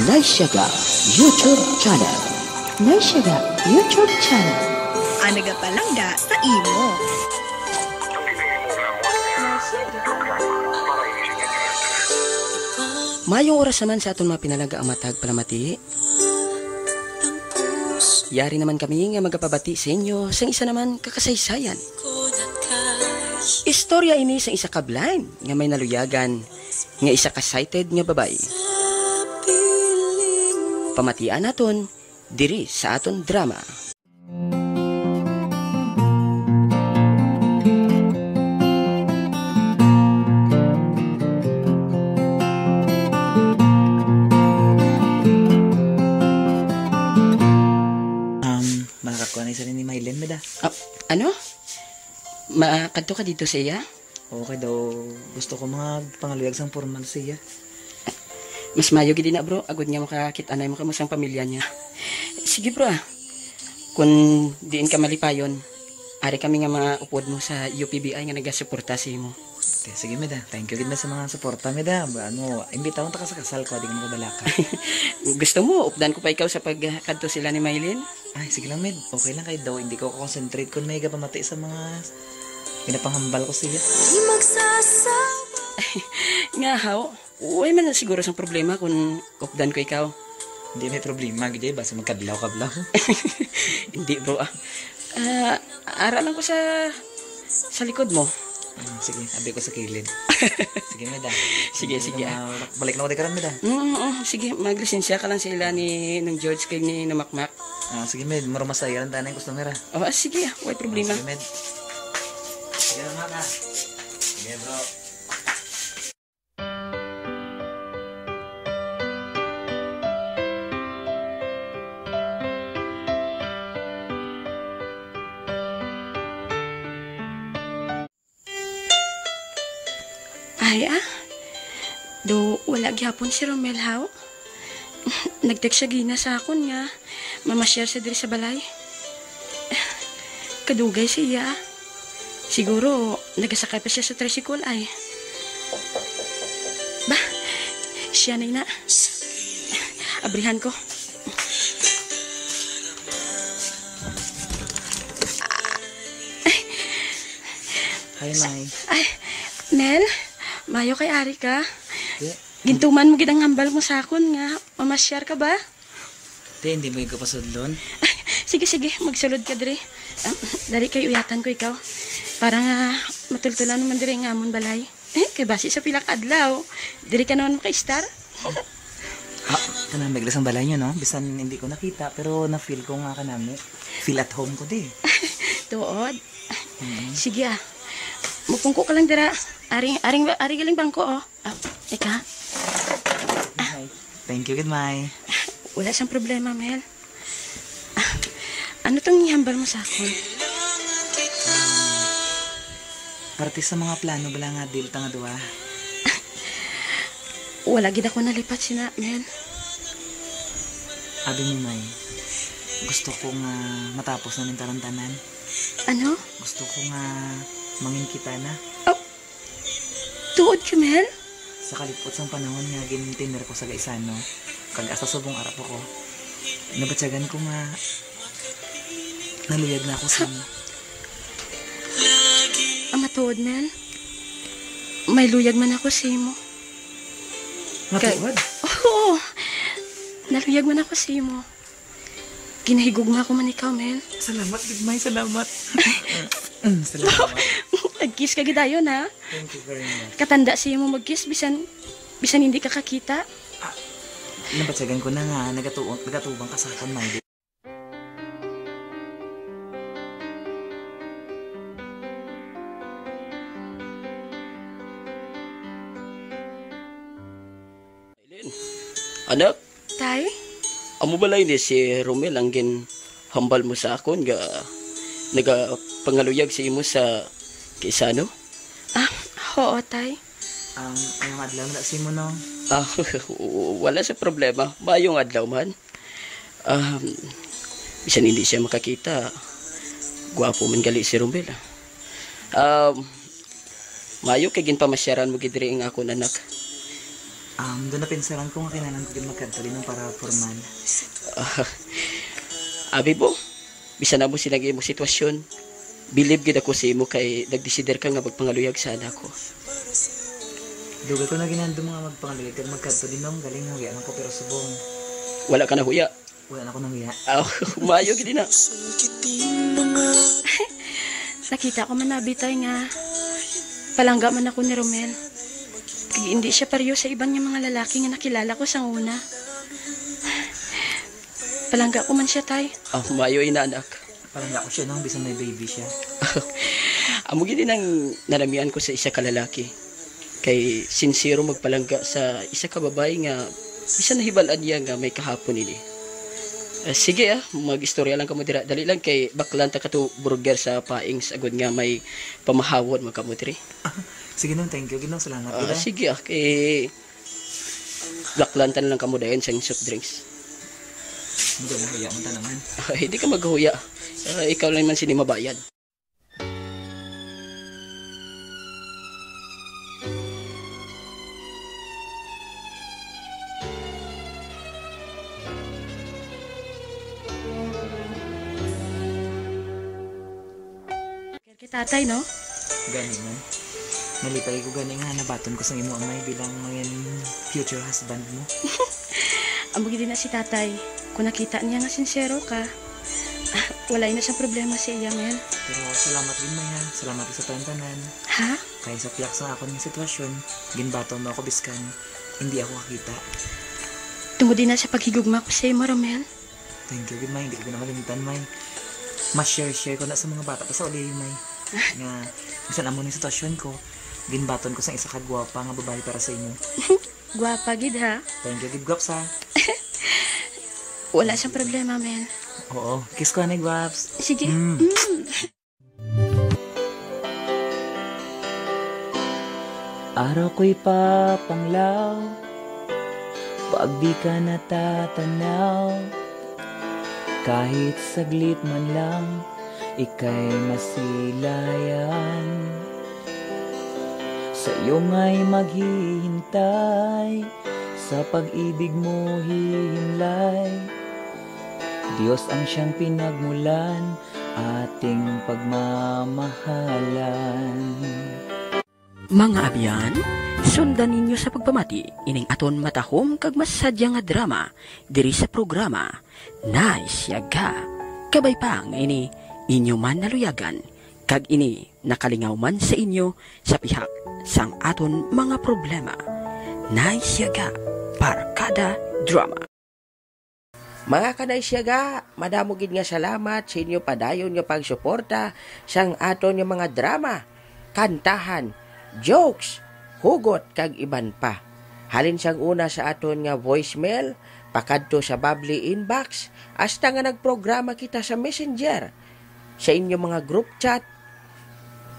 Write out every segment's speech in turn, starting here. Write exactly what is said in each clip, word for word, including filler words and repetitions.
Naisyaga YouTube Channel. Naisyaga YouTube Channel. Ang nagapalangga sa imo. Mayong oras naman sa aton mga pinalangga ang matag palamati. Yari naman kami nga magapabati sa inyo sang isa naman kakasaysayan. Istorya ini sa isa ka blind nga may naluyagan nga isa ka sighted nga babayi. Pamatian naton diri sa aton drama. Um, makakakuha na isa ni Mylene, meda. Ah, ano? Makadto ka dito sa iya? Okay daw, gusto ko mga pangaluyag sang formal siya. Mas mayo gid na, bro, agud nga makakit-anay mo kamo sang pamilya niya. Sige, bro, ah. Kung diin ka malipayon, ari kami nga mga upod mo sa U P B I nga nagasuporta sa imo. Okay, sige, meda. Thank you gid na sa mga suporta, meda. Ba, ano, imbitahon ta ka sa kasal ko, di ka makabalaka. Gusto mo, updan ko pa ikaw sa pagkadto sila ni Mylene? Ay, sige lang, med. Okay lang kay daw, hindi ko concentrate kung may gapamati sa mga ginapanghambal ko siya. Di magsasawa. Nga, haw? Way man siguro sang problema kung updan ko ikaw. Hindi may problema, gid, eh. Basta magkadlaw-kadlaw. Hindi, bro, ah. Ah, ara lang ko sa, sa likod mo. Mm, sige, abi ko sa kilid. Sige, med, ah. Sige, sige, ah. Balik na ko di karon, med, ah. Mm, mm, mm. Sige, maglisensya ka lang sa ila ni Nung George kay ni Namakmak. Ah, sige, med. Mura masaya lang tanan ang customer, ah. Oh, ah, sige, ah. Way problema. Ah, sige, med. Sige, Mak, ah. Sige, bro. Ay, ah. Do, wala gyapon si Romel, haw? Nag-text siya gina sa akon nga mamasyar siya diri sa balay. Kadugay siya. Siguro, nagasakay pa siya sa tricycle, ay. Ba, siya na ina. Abrihan ko. Hi, May. Ay, Mel, mayo kay ari ka. Di. Gintuman mo gid ang hambal mo sa akon nga mamasyar ka ba? Te, hindi mo ko pasudlon. Sige, sige, magsulod ka diri. Ah, dali kay uyatan ko ikaw. Para nga matultulan naman diri nga amon balay. Kay basi sa pila ka adlaw, diri ka naman makaistar. Ah, kanami gali sang balay niyo, no? Bisan hindi ko nakita, pero na-feel ko nga kanami. Feel at home ko di. Tuod. Mm. Sige, ah. Mupungko ka lang dira. Aring, aring, ari galing bangko, oh. Ah, ika? Hi. Thank you, good, May. Wala siyang problema, Mel. Ah, ano tong ihambal mo sa akon? Parte sa mga plano bala nga deal ta nga duha. Wala gid ako nalipat sina, Mel. Abi mo, May, gusto ko nga matapos na ning tanan-tanan. Ano? Gusto ko nga mangin kita na. Oh, tuod ka, Mel? Sa kalipot sang panahon nga gin-tender ko sa gaisano, kag hasta subong ara pa ko, nabatyagan ko nga naluyag na ako sa imo. Ang matuod, Mel, may luyag man ako sa imo. Matuod? Oo, naluyag man ako sa imo. Ginahigugma ko man ikaw, Mel. Salamat, gid, May. Salamat. Mm, salamat. Nag-kiss ka gid dayon, ha? Thank you very much. Katanda sa imo mag-kiss, bisan, bisan hindi ka kakita. Ah, nabatyagan ko na nga, nagatuo-, nagatubang ka sa akon, May. Aileen, anak. Tay? Amo bala ini si Romel ang ginhambal mo sa akon nga nagapangaluyag sa imo sa kaisano? Ah, oo, tay. Um, mayong adlaw na sa imo, no? Ah, wala sa problema. Mayong adlaw man. Um, bisan hindi siya makakita, gwapo man gali si Romel, ah. Um, mayo kay ginpamasyaran mo gid diri ang akon anak. Um, doon napinsaran ko nga kinahanglan ko gid magkadto din para formal. Ah, abi mo, bisan amo sila ang imong sitwasyon, bilib gid ako sa imo kay nagdesider ka nga magpangaluyag sa anak ko. Dugay ko na ginhandom nga magpangaluyag kag magkadto din, no? Galing, huya lang ko, pero subong. Wala ka na huya? Wala na ko nang iya. Aw, maayo gid na. Nakita ko man na, Bitay, nga palangga man ako ni Romel. Kag hindi siya pareho sa iban nga mga lalaki nga nakilala ko sang una. Palangga ko man siya, Tay. Ah, maayo ina, anak. Palangga ko siya, no? Bisan may baby siya. Amo gid ang nanamian ko sa isa ka lalaki. Kay sinsero magpalangga sa isa ka babayi nga bisan nahibal-an niya nga may kahapon ini. Ah, sige, ah, mag-istorya lang kamo dira. Dali lang kay baklan ta kato burger sa paing sa agod nga may pamahawon man kamo diri. Sige, no, thank you. Ginoo, salamat, Ah, gid, ah. Sige, ah, kay baklan ta na lang kamo dayon sa soft drinks. Hindi na, huya man ta naman. Hindi ka maghuya. Ah, ikaw lang man sini mabayad. Kay tatay, no? Gani man. Nalipay ko gani nga nabaton ko sang imo amay bilang mangin future husband mo. Amo gid na si tatay. Kung nakita niya nga sinsero ka, ah, wala na siyang problema sa iya, Mel. Pero salamat gid, May, ha. Salamat sa tanan-tanan. Ha? Kay sa pihak sa akon nga sitwasyon, ginbaton mo ako biskan hindi ako kakita. Tungod din na sa paghigugma ko sa imo, Romel. Thank you gid, May. Hindi ko na malimtan, May. Mas share-share ko na sa mga bata pa sa uli, May. Nga, bisan amo ning sitwasyon ko, ginbaton ko sang isa ka gwapa nga babae para sa imo. Gwapa gid, ha? Thank you gid, Gwaps, ha? Wala siyang problema, Mel. Oo. Kiss ko, anay, Gwaps. Sige. Mm. Mm. Araw ko'y papanglaw pag di ka natatanaw. Kahit saglit man lang, ika'y masilayan. Sa'yo nga'y maghihintay, sa pag-ibig mo hihimlay. Dios ang siyang pinagmulan, ating pagmamahalan. Mga abyan, sundan ninyo sa pagpamati ining aton matahom kag masadya nga drama diri sa programa Nay Siaga. Kabay pa nga ini inyo man naluyagan, kag ini nakalingaw man sa inyo sa pihak sang aton mga problema. Nay Siaga, Barkada Drama. Mga kanay siyaga, madamo gid nga salamat sa inyo padayon nga pagsuporta sang aton nga mga drama, kantahan, jokes, hugot, kag iban pa. Halin sang una sa aton nga voicemail, pakadto sa bubbly inbox, hasta nga nagprograma kita sa Messenger, sa inyo mga group chat,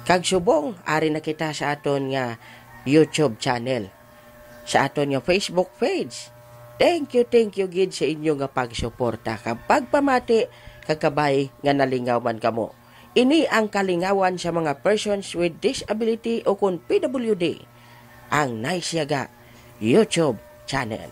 kag subong ari na kita sa aton nga YouTube channel, sa aton nga Facebook page. Thank you, thank you gid sa inyo nga pagsuporta kag pagpamati kag kabay nga nalingaw man kamo. Ini ang kalingawan sa mga persons with disability o kon P W D, ang Nay Siaga YouTube channel.